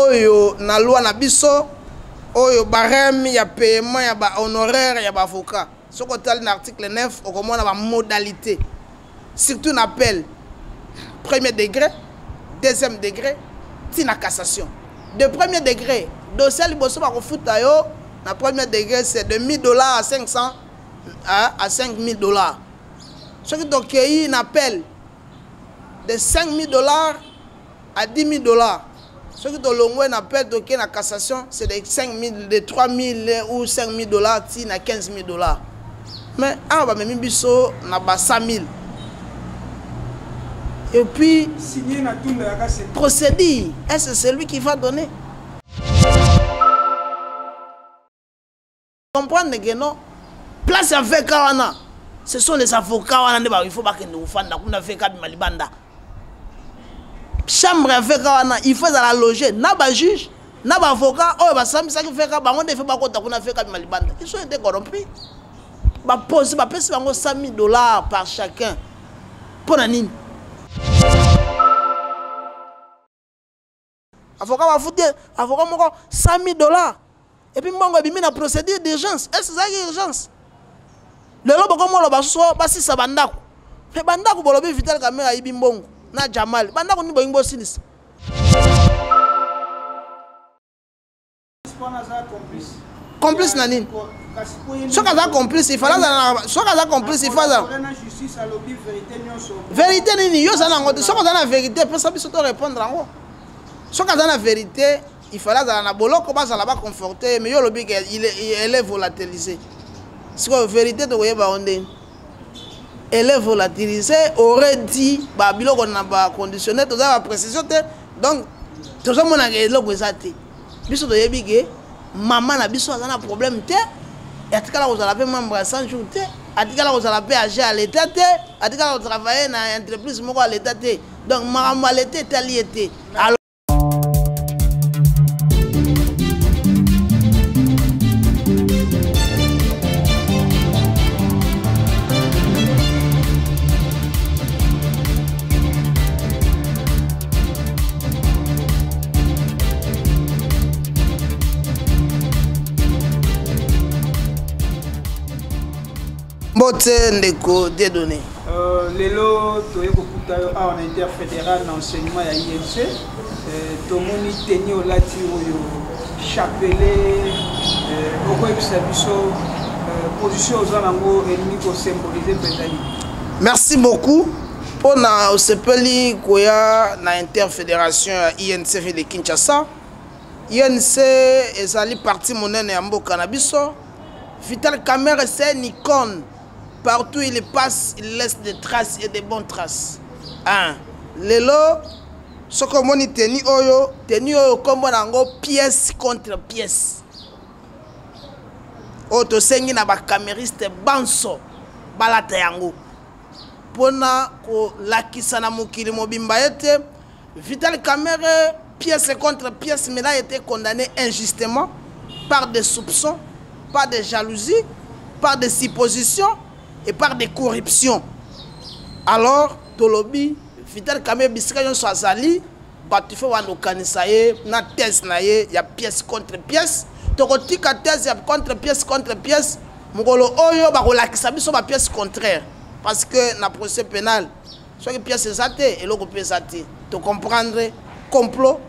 Oyo na loi na biso oyo barème ya paiement ya ba honoraire ya ba avocat, soki otali na article 9 okomona ba modalité, surtout na appel premier degré, deuxième degré ti na cassation. De premier degré, dossier ya liboso bakofuta yo na premier degré, c'est de 1000 $ à 500 à 5000 $. Soki tokei na appel, de 5000 $ à 10 000 $. Soki tolongwe na appel, tokei na cassation, c'est de 5 000, de 3 000 ou 5 000 $ ti na 15 000 $. Mais awa bamemi biso na ba 100 000 et puis signé na tunda ya Kasende. Procédure, est-ce c'est lui qui va donner? Comprendre que non, place ya VK wana, ce sont les avocats wana nde il faut bakende kofanda kuna. VK bima libanda. Chambre ya VK wana, il faut ezala loge na bajuge na baavocat oyo basambisaki VK. Bango nde faut bakota kuna. VK bima libanda. Ils ont été corrompus. Bapose, bapesi bango 100 000 $ par chacun. Mpo na nini avocat bafuti avocat moko 100 000 $, et puis mbongo ebimi na procédure d'urgence? Est ce ezalaki urgence? Lelo bokomoloba basusu basisa bandako, me bandako bolobi Vital Kamerhe ayibi mbongo na Jamal. Bandako nini bolingi bosilisa? Wana aza complice. Complice na nini? Kasi po ye Soki aza complice, il fallait azala. Soki aza complice, il faut azala na justice alobi vérité nyonso. Vérité nini? Yo oza nango te. Soki oza na vérité, pesa biso to répondre yango. Soki aza na vérité, il fallait azala na boloko, bazala baconforte. Mais yo olobi ke elle est volatilisée. Sikoyo vérité tokoyeba yango ndeni? Elle est volatilisée, aurait dit babiloko na baconditionnel, toza baprécision te. Donc tozomonaka eloko eza te. Biso toyebi ke mama na biso aza na problème te. Atikala kozala mpe membre ya 100 jours te, atikala kozala mpe agent ya l'état te, atikala kotravaille na entreprise moko ya l'état te. Donc makambo ya l'état etali ye te. Alors, mbote ndeko Dieudonné. Lelo toye kokuta yo awa na interfédéral na enseignement ya INC. Tomoni tenue olati oyo, chapelet. Okoyebisa biso position oza nango elingi kosymbolize mpenza nini? Merci beaucoup mpona osepeli koya na interfédération ya INC ville de Kinshasa. INC ezali parti monene ya mboka na biso. Vital Kamerhe, c'est une icône. Partout il passe, il laisse des traces et des bonnes traces. Hein. Lelo soki omoni tenue oyo, tenue oyo nkombo na yango pièce contre pièce, oyo tosengi na bacameriste banso balata yango mpona kolakisa na mokili mobimba ete Vital Kamerhe, pièce contre pièce, mais a été condamné injustement par des soupçons, par des jalousies, par des suppositions et par des corruptions. Alors tolobi Vital Kamerhe, bisika nyonso azali, bato faut banokanisa ye na thèse na ye ya pièce contre pièce. Tokotika thèse ya contre pièce contre pièce mokolo oyo bakolakisa biso bapièce contraire, parce que na procès pénal, soki pièce eza te, eloko mpe eza te. Tocomprendre complot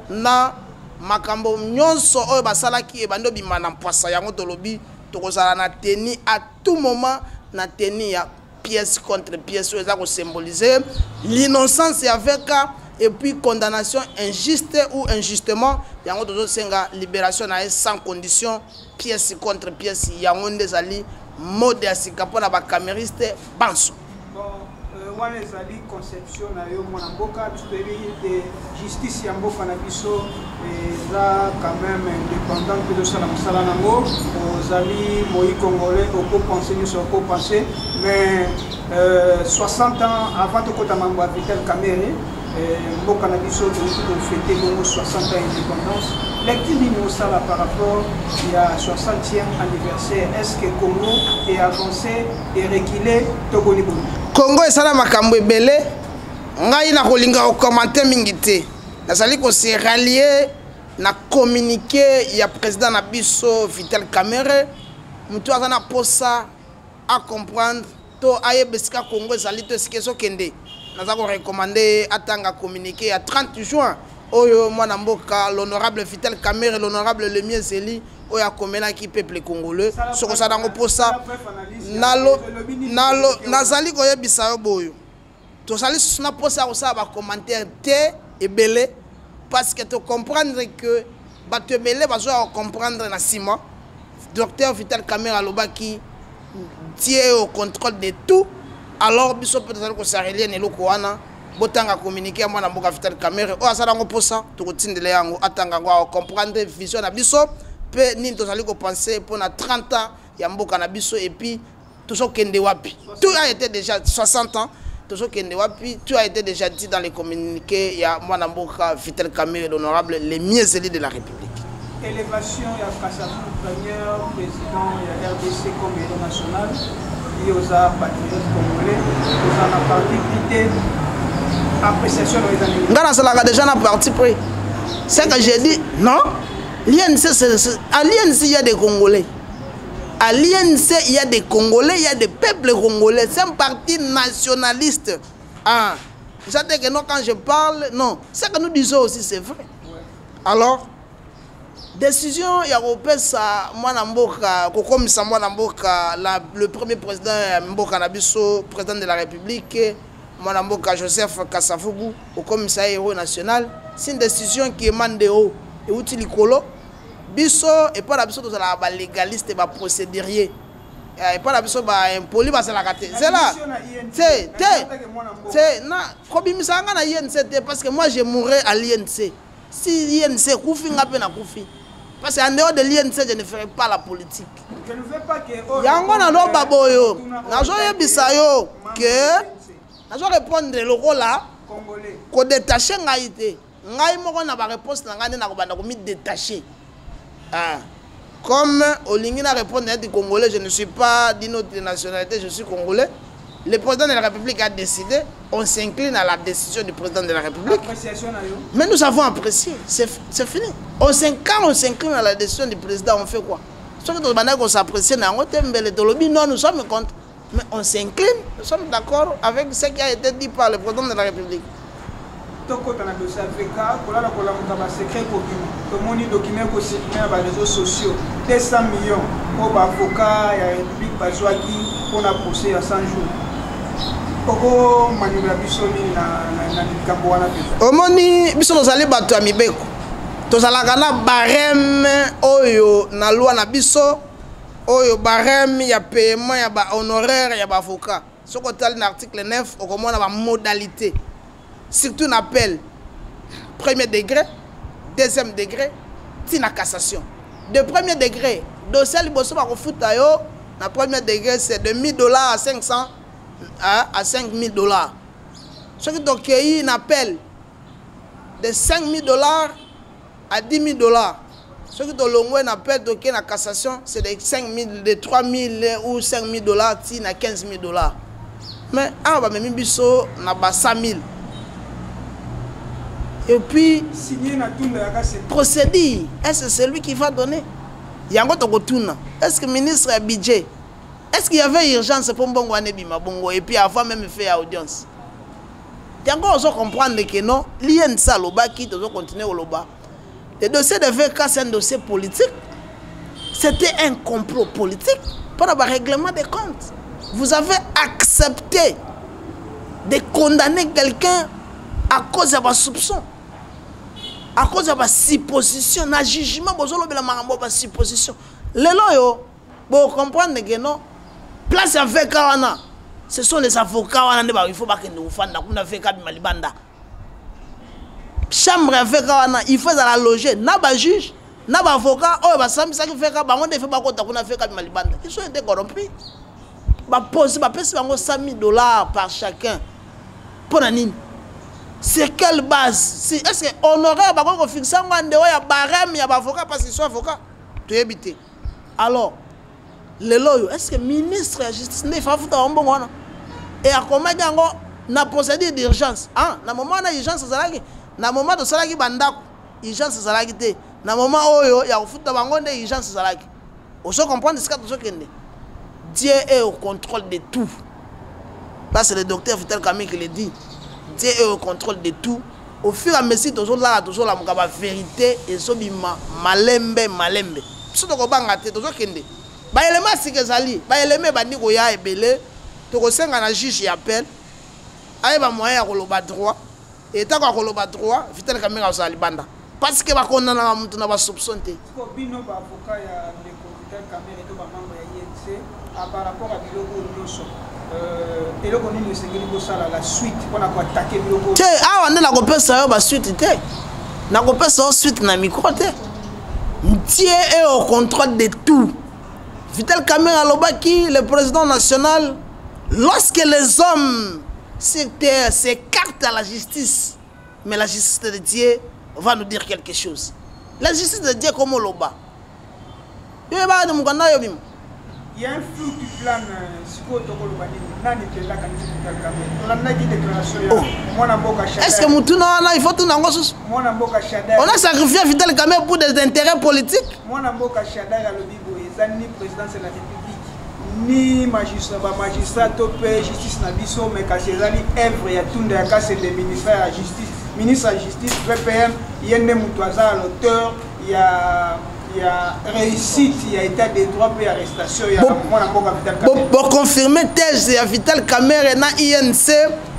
na makambo nyonso oyo basalaki ebandi obima na mpwasa. Yango tolobi tokozala na tenue à tout moment, na tenue ya pièce contre pièce, oyo eza kosymboliser l'innocence ya VK et puis condamnation injuste ou injustement. Yango tozosenga libération na ye sans condition. Pièce contre pièce, yango nde ezali mode ya sika mpona bacameriste banso. Bon, wana ezali conception na yo, mwana mboka. Biso toyebi ete justice ya mboka na biso eza quand même indépendant mpe ezosala mosala nango. Ozali moi congolais, okopense nyonso okopense, mais 60 ans avant tokota mambo ya Vital Kamerhe, mboka na biso tokoki kofete bongo 60 ans indépendance. Lecture nini osala par rapport ya 60e anniversaire? Est ce que Congo est avancé et reculé to boni boni? Congo esala makambo ebele. Ngai nakolinga kocommenter mingi te. Nazali kose rallier. Na communiqué ya président na biso Vital Kamerhe, moto aza na posa a comprendre to ayeba esika Congo ezali to esika ezokende, naza korecommander atanga communiqué ya 30 juin oyo mwana mboka l'honorable Vital Kamerhe, l'honorable Lemieux Zeli, oyo akomelaki peuple congolais. Soki osala yango mposa, nazali koyebisa yo boyo, tozali susu na mposa ya kosala bacommentaire te ebele, parce que tocomprendre que bato ebele bazwa kocomprendre na nsima. Docteur Vital Kamerhe alobaki tie au contrôle de tout. Alors biso mpe tozali kosarelie na eloko wana. Botanga communiqué ya mwana mboka Vital Kamerhe. Oyo asala yango mposa, tokotindela yango, atanga yango, acomprendre vision na biso mpe nini tozali kopenser mpona 30 ans ya mboka na biso. Et puis tozokende wapi? Tout a été déjà, 60 ans, tozokende wapi? Tout a été déjà dit dans les communiqués ya mwana mboka Vital Kamerhe, l'honorable, le mieux élu de la République. Élévation ya Kasavubu premier président ya RDC comme héros national, ye oza patriote congolais, oza na parti pris te, appréciation na eza nini? Nga nasalaka déjà na parti pris. C'est que j'ai dit non, l'INC, à l'INC il y a des Congolais. À l'INC il y a des Congolais, il y a des peuples congolais. C'est un parti nationaliste. Ah, j'attends que non, quand je parle, non, ce que nous disons aussi, c'est vrai. Alors décision ya kopesa mwana mboka, kokomisa mwana mboka le premier président ya mboka na biso, président de la République, mwana mboka Joseph Kasavubu, okomisa ye héros national, c'est une décision qui émane de haut, euti likolo. Biso epai na biso tozalaka balégaliste, baprocédurier. Epai na biso baimpoli bazalaka te. Zela te, te, te, na kobimisa nga na INC te, parce que moi je mourrai à l'INC. Si INC ekufi, nga mpe nakufi, parce que en dehors de l'INC je ne ferai pas la politique. Yango naloba boyo, nazoyebisa yo ke nazorépondre lokola kodétacher ngai te. Ngai moko na baréponse na ngai nde nakobanda komidétacher. Ah. Comme olingi na répondre neti congolais, je ne suis pas d'une autre nationalité, je suis congolais. Le président de la République a décidé, on s'incline à la décision du président de la République. Mais nous avons apprécié, c'est fini. On quand on s'incline à la décision du président, on fait quoi? Soki tobandaki kos'apprécier na yango te, mbele tolobi non, nous sommes contre. Mais on s'incline, nous sommes d'accord avec ce qui a été dit par le président de la République. Tokɔta na dossier ya VK. Kolala kolamuka, basecret kobima. Tomoni document ekocirculer na baréseaux sociaux, 200 millions oyo baavocat ya République bazwaki mpona procès ya 100 jours. Okomaniola biso nini na likambo wana mpenza? Omoni, biso tozali bato ya mibeko, tozalaka na barème oyo na loi na biso, oyo barème ya paiement ya bahonoraire ya baavocat. Soki otali na article 9, okomona bamodalité, surtout na appel premier degré, deuxième degré, ntina cassation. De premier degré, dossier liboso bakofuta yo na premier degré, c'est de 1000 $ à 500 à 5000 $. Soki tokei na appel, de 5000 $ à 10 000 $. Soki tolongwe na appel, tokei na cassation, c'est de 5 000, de 3 000 ou 5 000 $ ti na 15 000 $. Mais awa bamemi biso na ba 100 000 et puis signé na tunda ya kasi. Procédure, est-ce que c'est lui qui va donner yango? Tokotuna, est-ce que ministre ya budget, est-ce qu'il y avait urgence mpo mbongo wana ebima bongo, et puis avant même fait ya audience yango? Ozo comprendre que non, l'INC alobaki, tozocontinue koloba, le dossier de VK, c'est un dossier politique. C'était un complot politique mpona barèglement des comptes. Vous avez accepté de condamner quelqu'un à cause ya basoupçon, à cause ya basupposition. Na jugement bozolobela makambo ya basupposition. Lelo oyo bocomprendre ke non, place ya VK wana, ce sont les avocats wana nde il faut bakende kofanda kuna. VK bima libanda. Chambre ya VK wana, il faut ezala loge na bajuge na baavocat oyo basambisaki VK. Bango nde il faut bakota kuna. VK bima libanda. Ils ont été corrompus. Bapose, bapesi bango 100 000 $ par chacun, mpo na nini? Sur quelle base? Si, est ce que honoraire bakoki kofixe yango andeo ya barème ya baavocat, parce qu'ils sont avocat? Toyebi te. Alors lelo oyo, est ce que ministre ya justice nde ifa afuta bango mbongo wana? E akomaki yango na procédure d'urgence. Ah, na moment wana urgence ezalaki? Na moment tosalaki bandako, urgence ezalaki te. Na moment oyo ya kofuta bango nde urgence ezalaki. Ozo comprendre esika tozokende. Dieu est au contrôle de tout. Là, c'est le docteur Vital Kamerhe qui le dit. Dieu est au contrôle de tout. Au fur et à mesure, tozolala, tozolamuka, ba vérité ezobima malembe malembe. Biso tokobanga te, tozokende. Ba élément sika ezali, ba élément ebandi koya ebele, tokosenga na juge ya appel ayeba moyen ya koloba droit. Et tant akoloba droit, Vital Kamerhe azala libanda. Parce que bakondanaka mutu na ba soupçon te. Siko bino ba avocat ya ndeko Vital Kamerhe to ba membre ya INC à par rapport à biloko nyonso, eloko nini esengeli kosala la suite mpona koattaquer biloko te? Awa nde nakopesa yo ba suite te, nakopesa yo suite na micro te. Dieu est au contrôle de tout. Vital Kamerhe alobaki, le président national, lorsque les hommes sur terre s'écartent à la justice, mais la justice de Dieu va nous dire quelque chose. La justice de Dieu comme oloba. Yo ba de mukanda yo bim. Il y a un flou qui plane, siko tokoloba nini? Nani mpenza akanisi Vital Kamerhe? Tolandaki déclaration ya Oh. mwana mboka Shadary. Est-ce que mutuna wana il faut tuna ngo susu? Mwana mboka Shadary. On a sacrifié Vital Kamerhe pour des intérêts politiques. Mwana mboka Shadary alobi boye, eza ni présidence de la République ni magistrat, ba magistrat to pe justice na biso, mais kasi ezali œuvre ya tunda ya Kasende, ministre ya justice, ministre ya justice VPM, ye nde moto aza l'auteur ya réussite ya état de droit pe arrestation ya mwana mboka Vital Kamerhe. Bo confirmer thèse ya Vital Kamerhe na INC,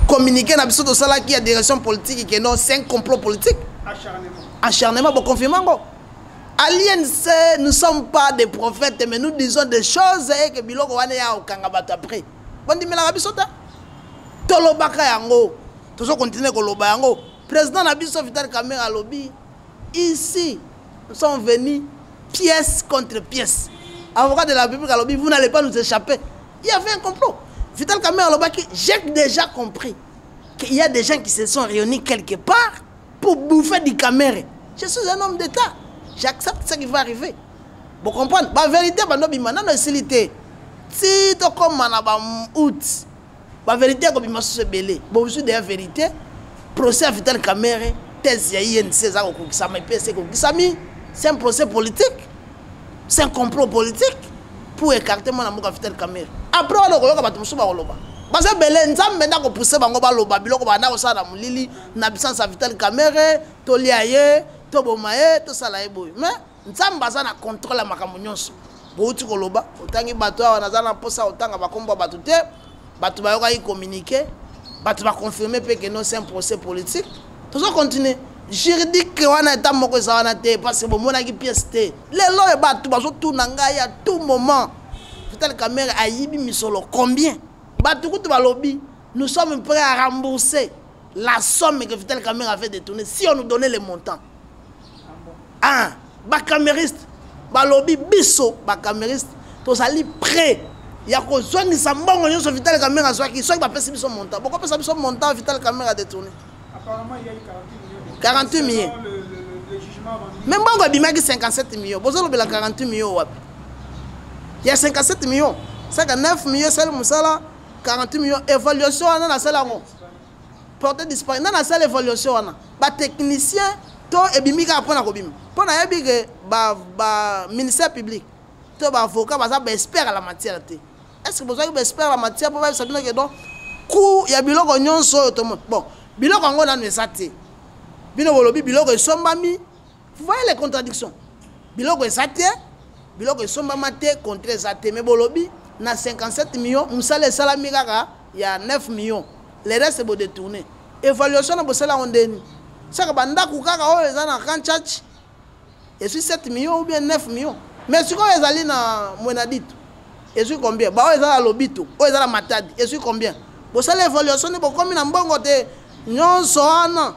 communiqué na biso tosalaki ya direction politique que non, c'est un complot politique. Acharnement. Acharnement, bo confirmer ngo. À l'INC, nous ne sommes pas des prophètes, mais nous disons des choses et que biloko wana ya okanga bato après. Bondimelaka biso ta. Tolobaka yango. Tozo continuer koloba yango. Président na biso Vital Kamerhe alobi ici, nous sommes venus pièce contre pièce. Avocat de la République alobi, vous n'allez pas nous échapper. Il y avait un complot. Vital Kamerhe alobaki, j'ai déjà compris qu'il y a des gens qui se sont réunis quelque part pour bouffer du Kamerhe. Je suis un homme d'État. J'accepte ce qui va arriver. Vous comprenez? La vérité, bah, non, bima, non, non, si to comme na ba août, la vérité comme bima se belé. Bon, je suis de la vérité. Procès à Vital Kamerhe, thèse ya INC za ko kokisa, mais PC ko kokisa mi, c'est un procès politique. C'est un complot politique pour écarter mon amour à Vital Kamerhe. Après on koyoka bato mosusu bakoloba. Baza belé, Nzambe nda ko pousser bango baloba biloko banda kosala na molili na absence ya Vital Kamerhe, tolia ye, toboma ye, tosala ye boye. Mais Nzambe aza na contrôle ya makambo nyonso. Bouti koloba, otangi bato awa naza na mposa otanga bakombo ya bato te, bato bayokaki communiqué, bato ba confirmer pe que non, c'est un procès politique. Tozo continuer. Juridique wana eta moko eza wana te parce que bomonaki pièce te. Lelo oyo bato bazotuna ngai à tout moment. Vital Kamerhe ayibi misolo combien? Bato kutu balobi, nous sommes prêts à rembourser la somme que Vital Kamerhe avait détournée si on nous donnait le montant. Ah, ba camériste, balobi biso ba camériste, tozali prêt ya kozongisa mbongo nyonso Vital Kamerhe azwaki soki bapesi biso montant. Bokopesa biso montant Vital Kamerhe a détourné. Apparemment, il y a eu 48 millions de 48 millions. Le jugement rendu. Mais mbongo ebimaki 57 millions. Bozolobela 48 millions wapi? Il y a 57 millions. 59 millions, c'est le musala. 48 millions. Évaluation wana na sala yango. Porté disparu. Na sala évaluation wana. Ba technicien to ebimi kaka mpona kobima. Mpona yebi ke ba ministère public to ba avocat baza ba expert à la matière te. Est-ce que bozwaki ba expert à la matière po bayebisa bino ke donc coût ya biloko nyonso oyo tomo. Bon, biloko yango nanu eza te. Bino bolobi biloko esombami. Vous voyez les contradictions. Biloko eza te, biloko esombama te, contrat eza te. Mais bolobi na 57 millions, mosala esalami kaka ya 9 millions. Le reste bo détourner. Évaluation na bosala yango ndeni. Saka bandako kaka oyo eza na Grand Church, ezwi 7 millions ou bien 9 millions. Mais sikoyo ezali na Mwenadito, ezwi combien? Ba oyo eza na Lobito, oyo eza na Matadi, ezwi combien? Bosala évaluation nde bokomi na mbongo te. Nyonso wana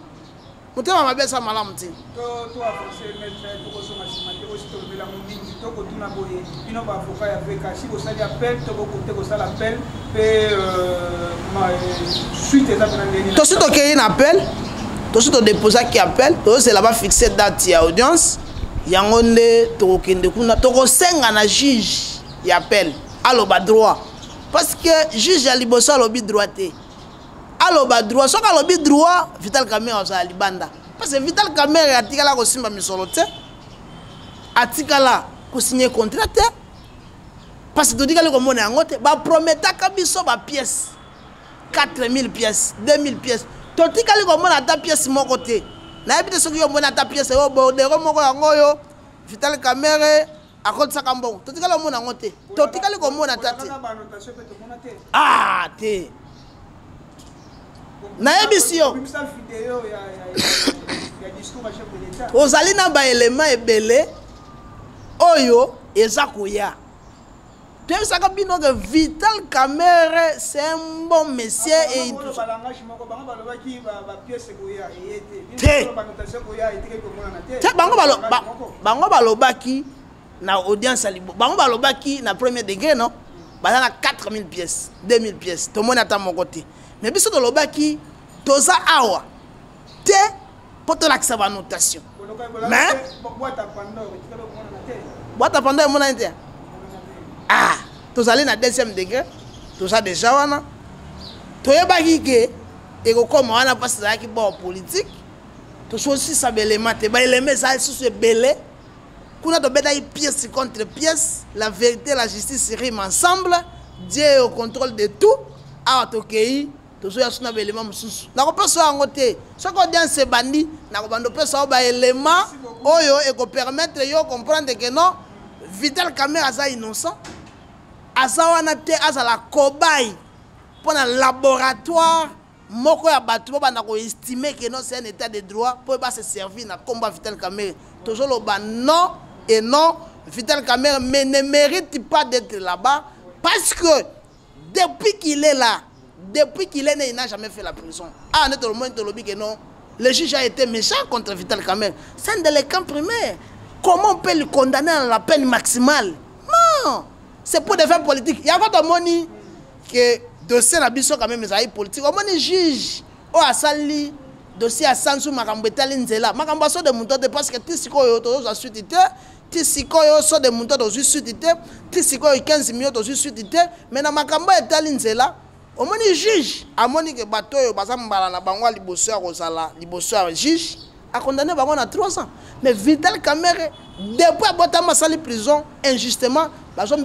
motema mabe eza malamu te. To avancer, maître, tokozonga nsima te, osi tolobela ngo mingi, tokotuna boye bino ba avocat ya VK, si bosali appel to bokote kosala appel pe suite eza mpena ndenge nini? Tosi tokei na appel, tosi todéposaki appel, tozozela bafixe date ya audience, yango nde tokokende kuna, tokosenga na juge ya appel aloba droit, parce que juge ya liboso alobi droit te. Aloba droit, soki alobi droit, Vital Kamerhe azala libanda. Parce que Vital Kamerhe atikala kosimba misolo te. Atikala kosigner contrat te, parce que totikali komona yango te. Baprometaka biso bapièce, 4000 pièces, 2000 pièces, totikali komona ata pièce moko te. Nayebi te soki yo omoni ata pièce oyo, bordereau moko yango oyo Vital Kamerhe akotisaka mbongo. Totikali komona yango te, totikali komona ata te. Ah te, nayebisi yo, ozali na baelema ebele oyo eza koya. Toyebisaka bino ke Vital Kamerhe, c'est un bon monsieur. Et te te, bango balobaki na audience ya libo, bango balobaki na premier degré, non, baza na 4000 pièces, 2000 pièces, tomoni ata moko te. Mais biso tolobaki, toza awa te mpo tolakisa banotation, mais boîte à Pandore emonani te. Ah, tozali na deuxième degré, toza déjà wana. Toyebaki ke ekokoma wana mpasi ezalaki bord politique. Tososisa baelema te, baelema eza lisusu ebele kuna. Tobetaki pièce contre pièce. La vérité, la justice rime ensemble. Dieu est au contrôle de tout. Awa tokei, tozoya so na baelema mosusu. Nakopesa yango te. Soki audience ebandi, nakobanda opesa yo baelema oyo ekopermettre yo comprendre ke non, Vital Kamerhe aza innocent. Aza wana te azala cobaye mpo na laboratoire moko ya bato babanda koestime ke non, c'est un état de droit, mpo base servir na nkombo ya Vital Kamerhe. Tozoloba non et non. Vital Kamerhe mais ne mérite pas d'être là-bas, parce que depuis qu'il est là, depuis qu'il est né, il n'a jamais fait la prison. Ah, ne tolomoni, tolobi que non, le juge a été méchant contre Vital Kamerhe. C'est un délinquant primaire. Comment on peut le condamner à la peine maximale? Non, c'est pour des fins politiques. Yango tomoni que dossier na biso quand même ezali politique. Omoni juge oyo asali dossier ya sansu, makambo etali nzela, makambo ya saut-de-mouton te, parce que ti sikoyo tozozwa suite te. Ti sikoyo saut-de-mouton tozwi suite te, ti sikoyo 15 millions tozwi suite te. Mais na makambo etali nzela, omoni juge amoni ke bato oyo baza mbala na bango ya liboso ya kozala liboso ya juge, akondamne bango na 3 ans. Mais Vital Kamerhe, depuis abotama, asali prison injustement, bazo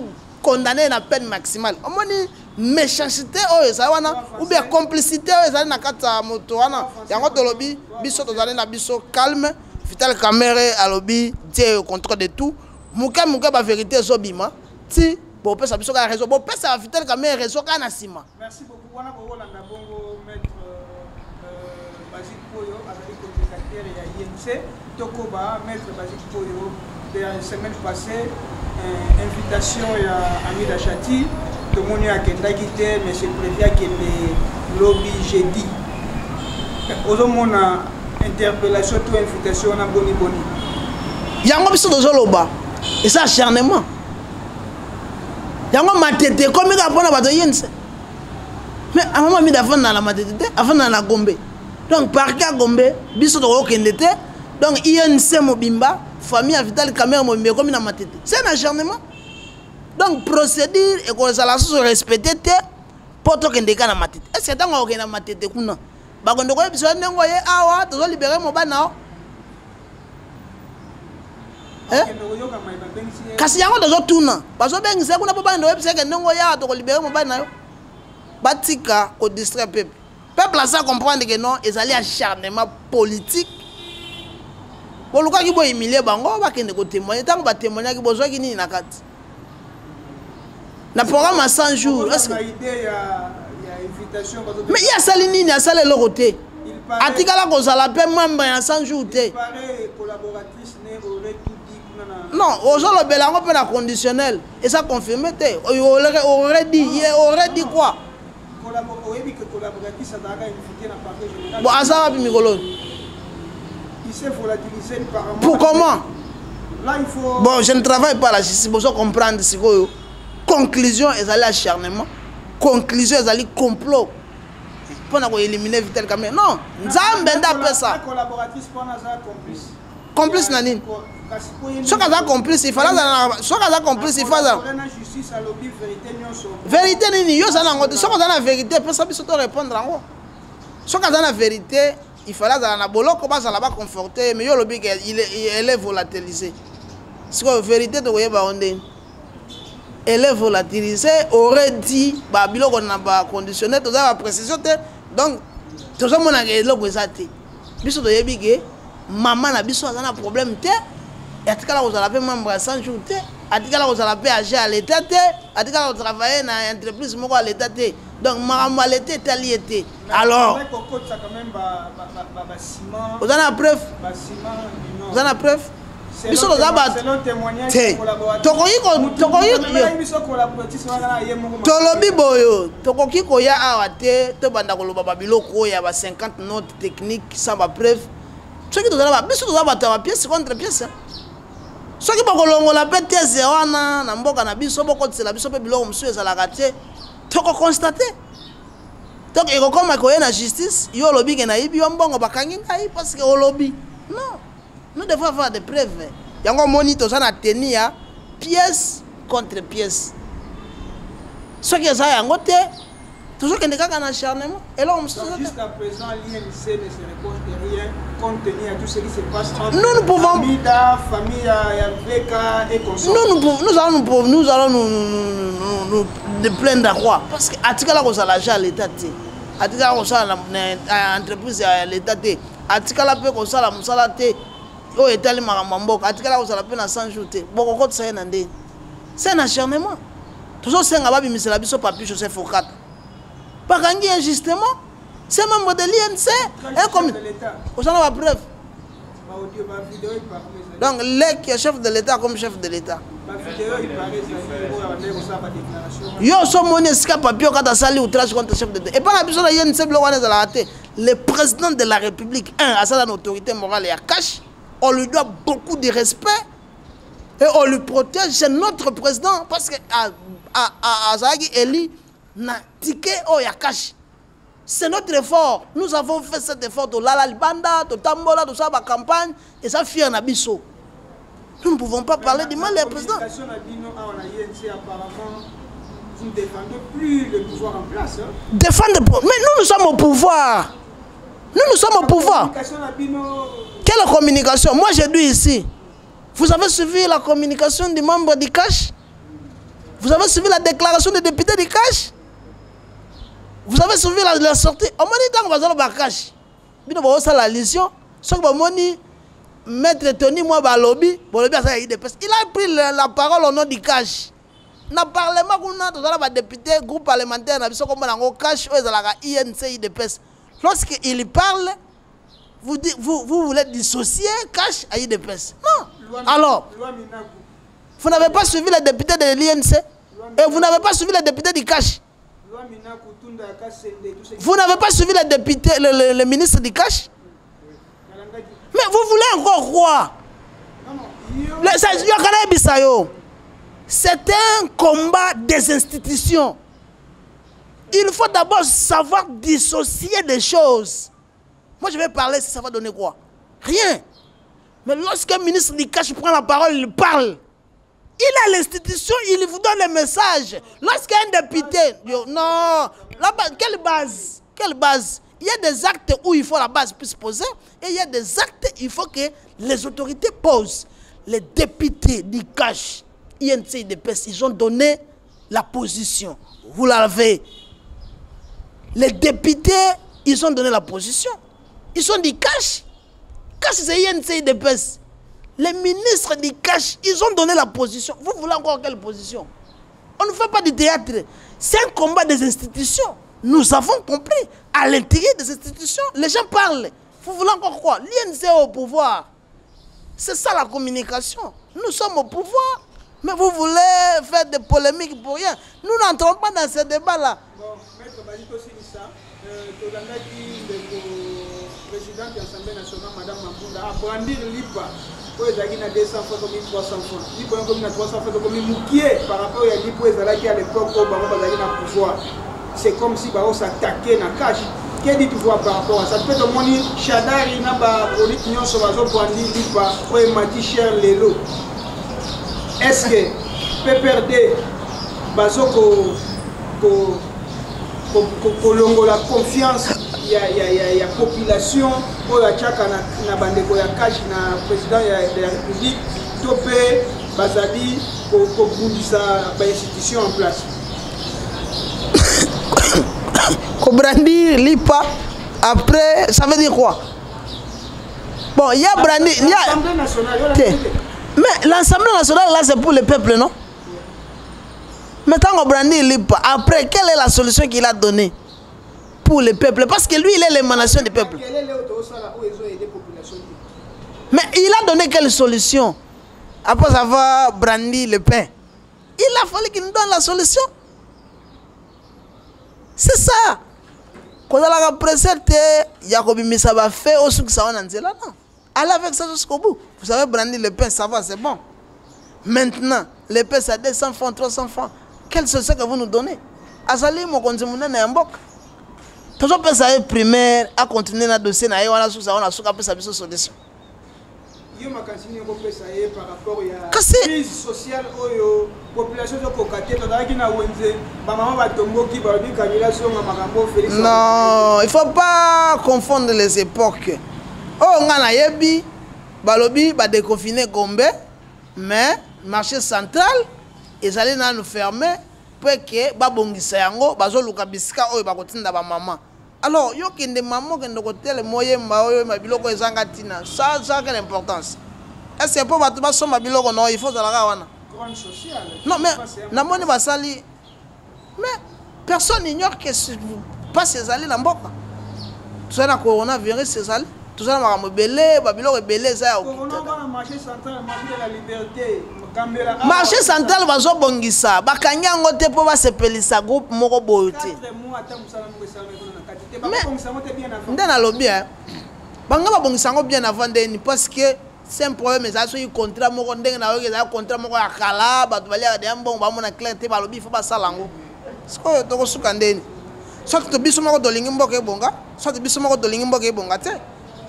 condamné na peine maximale. Omoni méchanceté oyo ezali wana, ou bien complicité oyo ezali na kati ya moto wana. Yango tolobi, biso tozali na biso calme. Vital Kamerhe alobi Dieu au contrôle de tout. Moke moke bavérité ezobima. Ti bopesa biso kaka raison, bopesa Vital Kamerhe raison kaka na nsima. Merci beaucoup. Wana bokolanda bongo maître Basile Poyo, azali communicateur ya INC. Tokoba, maître Basile Poyo, de la semaine passée, invitation ya Amida Chati, tomoni akendaki te, mais c'est prévu akende lobi jeudi. Ozomona interpellation to invitation wana boni boni? Yango biso tozoloba, eza acharnement. Yango Matete ekomi kaka mpona bato yense. Mais amama Mida afanda na Matete te, afanda na Gombe. Donc parquet ya Gombe, biso tokokende te. Donc INC mobimba, famille ya Vital Kamerhe mobimba ekomi na Matete. C'est un acharnement. Donc procédure ekozala susu respecté te mpo tokende kaka na Matete. Est ce que ntango akokende na Matete kuna, bakonde koyebisa yo ndenge oye awa tozolibere mobali na yo? Kasi yango tozotuna, bazobengisa ye kuna mpo bakende koyebisa eke ndenge oye awa tokolibere mobali na yo? Batika kodistraire peuple. Peuple aza comprendre ke non, ezali acharnement politique. Bolukaki bohumilie bango, bakende kotémoigne. Ntango batémoignaki, bozwaki nini na kati na programme ya 100 jours? Mais ye asali nini? Asali eloko te. Atikala kozala mpe membre ya 100 jours te. Non, ozolobela yango mpe na conditionnel, eza confirmé te. Aurait dit, ye aurait dit quoi? Bon, aza wapi mikolo? Pour comment? Là, il faut. Bon, je ne travaille pas la justice. Bozo comprendre sikoyo. Conclusion ezali acharnement, conclusion ezali complot mpona koéliminer Vital Kamerhe. Non, Nzambe nde apesa. Complice na nini? Soki aza complice, il fallait azala. Soki aza complice, il faut azala. Vérité nini yo oza nango te? Soki oza na vérité, epesa biso to répondre yango. Soki aza na vérité, il fallait azala na boloko, bazala baconforte. Mais yo olobi ke elle est volatilisée. Sikoyo vérité tokoyeba yango ndeni? Elle est volatilisée, aurait dit babiloko na baconditionnel, toza baprécision te. Donc tozomonaka eloko eza te. Biso toyebi ke mama na biso aza na problème te, atikala kozala mpe membre ya 100 jours te, atikala kozala mpe agent ya l'état te, atikala kotravaille na entreprise moko ya l'état te. Donc makambo ya l'état etali ye te. Alors oza na preuve? Oza na preuve? Biso toza bato te, tokoki, tolobi boyo, tokoki koya awa te, tobanda koloba babiloko oyo ya ba 50 notes techniques sans bapreuve. Soki tozala, biso toza bato ya bapièce contre pièce. Soki bokolongola mpe thèse wana na mboka na biso, bokotisela biso mpe biloko mosusu ezalaka te, tokoconstate. Donc ekokoma koya na justice, yo olobi ke nayibi yo mbongo, bakangi ngai parce que olobi. Non, nous devons avoir des preuves. Yango omoni toza na tenue ya pièce contre pièce. Soki eza yango te, tozokende kaka na acharnement, eloko mosusu. Jusqu'à présent, l'INC ne se reproche de rien compte tenu à tout ce qui se passe entre Nous, nous pouvons Amida, famille ya VK et consorts. Nous, nous, nous allons nous, nous allons nous, nous, nous, nous plaindre à quoi? Parce que atikala kozala agent ya l'état te, atikala kosala na entreprise ya l'état te, atikala mpe kosala mosala te oyo etali makambo ya mboka, atikala kozala mpe na 100 jours te. Bokokotisa ye na ndeni? C'est un acharnement. Tozosenga babimisela biso Papi Joseph Okata, bakangi injustement. C'est membre de l'INC et comme oza na bapreuve. Donc leki ya chef de l'état comme chef de l'état, yo so omoni esika Papi Okata asali outrage contre chef de l'état? Epai na biso na INC, biloko wana ezalaka te. Le président de la République, un asala na autorité morale ya CACH, on lui doit beaucoup de respect et on lui protège. C'est notre président parce que azalaki élu na ticket oyo ya CACH. C'est notre effort, nous avons fait cet effort, tolala libanda, totambola, tosala bacampagne, eza fier na biso. Nous ne pouvons pas parler du mal du président. Vous ne défendez plus le pouvoir en place. Hein? Défendre, mais nous, nous sommes au pouvoir. Nous, nous sommes au pouvoir. Quelle communication? Moi, j'ai dit ici. Vous avez suivi la communication du membre du CACH? Vous avez suivi la déclaration des députés du CACH? Vous avez suivi la sortie? Omoni ntango bazoloba CACH, bino bozosala allusion. Soki bomoni maître Tony Mwa balobi, bolobi aza ya UDPS. Il a pris la parole au nom du CACH na parlement kuna. Tozala badéputé, groupe parlementaire na biso kombo nango CACH, oyo ezalaka INC UDPS. Lorsque il parle, vous, vous, vous voulez dissocier CACH à UDPS. Non. Alors vous n'avez pas suivi les députés de l'INC et vous n'avez pas suivi les députés du CACH. Vous n'avez pas suivi les députés, le ministre du CACH. Mais vous voulez encore quoi? C'est un combat des institutions. Il faut d'abord savoir dissocier des choses. Moi, je vais parler, ça va donner quoi? Rien. Mais lorsqu'un ministre du CACH prend la parole, il parle. Il a l'institution, il vous donne le message. Lorsqu'un député... Non, la base, quelle base? Quelle base? Il y a des actes où il faut la base puisse poser et il y a des actes où il faut que les autorités posent. Les députés du CACH, INC, UDPS, ils ont donné la position. Vous l'avez. Les députés, ils ont donné la position. Ils sont du CACH. CACH, c'est INC, UDPS. Les ministres du CACH, ils ont donné la position. Vous voulez encore quelle position? On ne fait pas du théâtre. C'est un combat des institutions. Nous avons compris. À l'intérieur des institutions, les gens parlent. Vous voulez encore quoi? L'INC est au pouvoir. C'est ça la communication. Nous sommes au pouvoir. Mais vous voulez faire des polémiques pour rien. Nous n'entrons pas dans ce débat-là. Bon, maître Bazito Silissa, tolandaki ndeko présidente ya Assemblée nationale, madame Mabunda, abrandir lipa oyo ezalaki na 200 francs komi 300 francs. Lipa oyo komi na 300 francs, tokomi mokie par rapport ya lipa oyo ezalaki à l'époque oyo bango bazalaki na pouvoir. C'est comme si bao s'attaquer na CACH. Que dites-vous par rapport à ça? Mpe tomoni Shadari na bapolite nyonso bazobrandir lipa oyo emati cher lelo. Est ce que PPRD bazo kolongola confiance ya population oyo atiaka na bandeko ya CACH na président ya République, to mpe Bazali kobundisa bainstitution en place. Kobrandir lipa après, ça veut dire quoi? Bon, il y a brandi, il y a l'Assemblée nationale. Mais l'Assemblée nationale, là, c'est pour le peuple, non? Mais tant qu'on brandit lipa, après, quelle est la solution qu'il a donnée pour le peuple? Parce que lui, il est l'émanation du peuple. Mais il a donné quelle solution après avoir brandi le pain? Il a fallu qu'il nous donne la solution. C'est ça. Kozalaka pressé te ya kobimisa bafe osukisa wana nzela, non. Allez avec ça jusqu'au bout. Vous avez brandi le pain, ça va, c'est bon. Maintenant, le pain, c'est 200 francs, 300 francs. Quelle solution que vous nous donnez? Azali mokonzi monene ya mboka. Tozopesa ye primaire, acontinue na dossier na ye wana, susa wana, suka apesa biso solution. Yo, makanisi nini okopesa ye par rapport ya Kasi crise sociale oyo population ezokoka te? Tozalaki na wenze, bamama batomboki, balobi Kabila zonga, makambo Félix. Non, il faut pas confondre les époques. Oyo nga nayebi, balobi badéconfine Gombe, mais marché central ezali nanu fermé mpo eke babongisa yango. Bazoluka bisika oyo bakotinda bamama. Alors yo kende mama, okende kotelema, oyemba, oyemba biloko ezanga ntina. Ça, quelle importance? Est ce que mpo bato basomba biloko? Non, il faut ozalaka wana. Grande sociale. Non, mais namoni basali, mais personne ignore que mpasi ezali na mboka. Tozali na coronavirus, ezali, tozali na makambo ebele, babiloko ebele eza ya Corona wana, marché central, marché de la liberté, Gambela. Marché central bazobongisa, bakangi yango te mpo basepelisa groupe moko boyo te. 4 mois, ata mosala moko esalami kuna na kati te. Bakobongisa yango te bien avant? Nde nalobi, bango babongisa yango bien avant ndeni? Parce que c'est un problème. Ezali soki contrat moko, ndenge nayoki, ezali contrat moko ya kala, bato baliaka deya mbongo, bamona clair te. Balobi il faut basala yango. Sikoyo tokosuka ndeni? Soit to biso moko tolingi mboka ebonga, soit biso moko tolingi mboka ebonga te.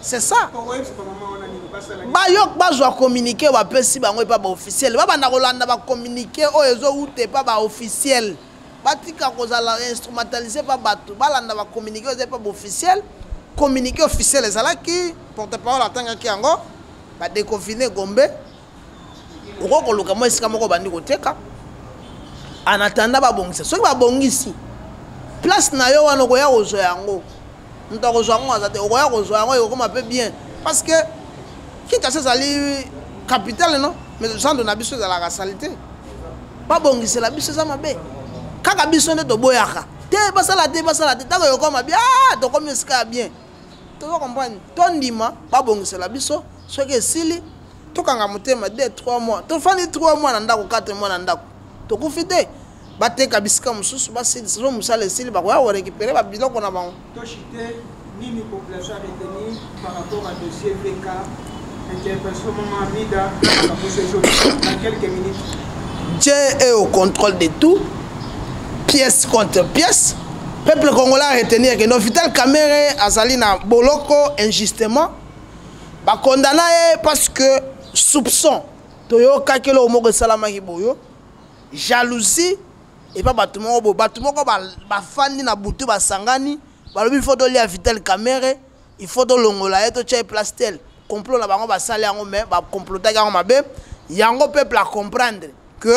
C'est ça. Okoyebisa bamama wana nini? Basala nini? Bayo bazwa communiqué bapesi bango epa baofficiel, babanda kolanda bacommuniqué oyo ezowuta epa baofficiel. Batika kozala instrumentalisé pa bato. Balanda bacommuniqué oyo eza epa baofficiel. Communiqué officiel ezalaki, porte parole atangaki yango, badéconfine Gombe, okoki koluka mwa esika moko bandi koteka en attendant babongisa. Soki babongisi place na yo wana, okoya kozwa yango, moto akozwa yango aza te. Okoya kozwa yango, ekokoma mpe bien, parce que Kinshasa ezali capitale, non? Mais zando na biso ezalaka sali te. Babongisela biso, eza mabe. Kaka biso nde toboyaka te, basala te, basala te. Ntango ekokoma bien, ah, tokomi esika ya bien, tozo comprendre. Tondima babongisela biso. Soki esili, tokanga motema 2 3 mois. Tofandi 3 mois na ndako, 4 mois na ndako, tokufi te. Bateka bisika mosusu, basilisa. So mosala esili, bakoya korécupérer babiloko na bango. Toshite nini population a retenir par rapport à dossier VK, interpellation mama Amida, makambo ezo dans quelques minutes? Dieu est au contrôle de tout, pièce contre pièce. Peuple congolais a retenir que no Vital Kamerhe azali na boloko injustement. Bakondana ye parce que soupçon toyokaki, eloko moko esalamaki boyo, jalousie epa bato moko boye. Bato moko bafandi na butu, basangani, balobi il faut tolia Vital Kamerhe, il faut tolongola ye, totya ye place tel. Complot na bango, basali yango, mais bacomplotaki yango mabe. Yango peuple acomprendre que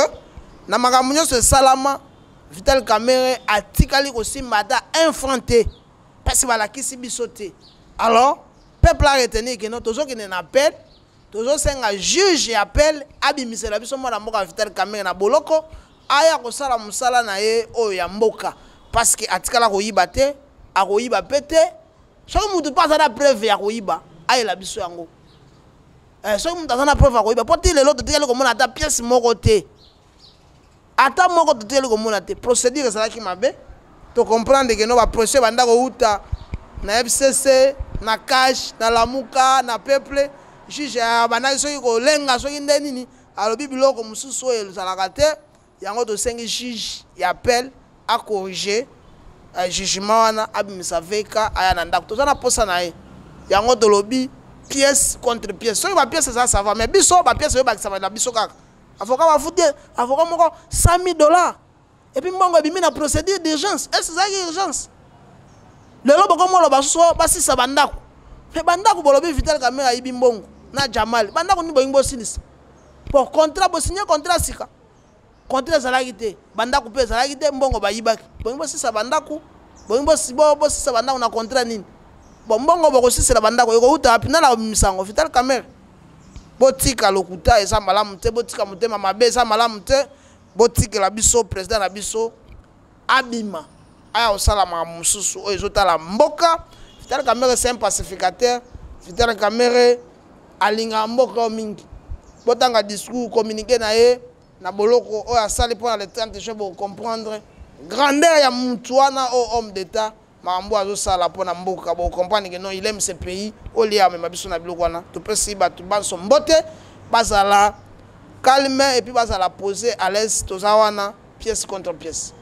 na makambo nyonso esalama, Vital Kamerhe atikali kosimba ata un franc te, parce balakisi biso te. Alors peuple a retenir que no, tozokende na appel, tozosenga juge ya appel abimisela biso mwana mboka Vital Kamerhe na boloko, aya kosala mosala na ye oyo ya mboka, parce que atikala koyiba te, akoyiba mpe te. Soki mutu mpe aza na preuve ya koyiba, ayela biso yango. Soki mutu aza na preuve ya koyiba, mpo ti lelo totikali komona ata pièce moko te, ata moko totikali komona te. Procédure ezalaki mabe. Tocomprendre que no, bapression ebanda kouta na FCC, na CACH, na Lamuka, na peuple. Juge abandaki soki kolenga, soki nde nini, alobi biloko mosusu oyo ezalaka te. Yango tosengi juge ya appel acorrige jugement wana, abimisa VK, aya na ndako, toza na posa na ye. Yango tolobi pièce contre pièce. Soki bapièce eza, ça va, mais biso bapièce oyo bakisama na biso kaka avocat. Bafuti avocat moko 100 000 $, et puis mbongo ebimi na procédure d'urgence. Est ce ezalaki urgence? Lelo bokomoloba so basisa bandako, me bandako bolobi Vital Kamerhe ayibi mbongo na Jamal. Bandako nini bolingi bosilisa? Bon, contrat bosigné, contrat sika, contrat ezalaki te, bandako mpe ezalaki te, mbongo bayibaki. Bongi bosisa bandako, bongi bosisa bandako na contrat nini? Bon, mbongo bokosisela bandako ekouta wapi? Nana kobimisa yango? Vital Kamerhe, botika lokuta, eza malamu te. Botika motema mabe, eza malamu te. Botikela biso président na biso abima, aya kosala makambo mosusu oyo ezotala mboka. Vital Kamerhe, c'est un pacificateur. Vital Kamerhe alingaka mboka oyo mingi. Botanga discours, communiqué na ye na boloko oyo asali mpona le 30 juin, bocomprendre grandeur ya mutu wana oyo, homme d'État. Makambo azosala mpona mboka, bocomprendre que non, il aime ce pays. Olia amema biso na biloko wana. Topesi bato banso mbote, bazala calme et puis bazala posé, à l'aise. Toza wana, pièce contre pièce.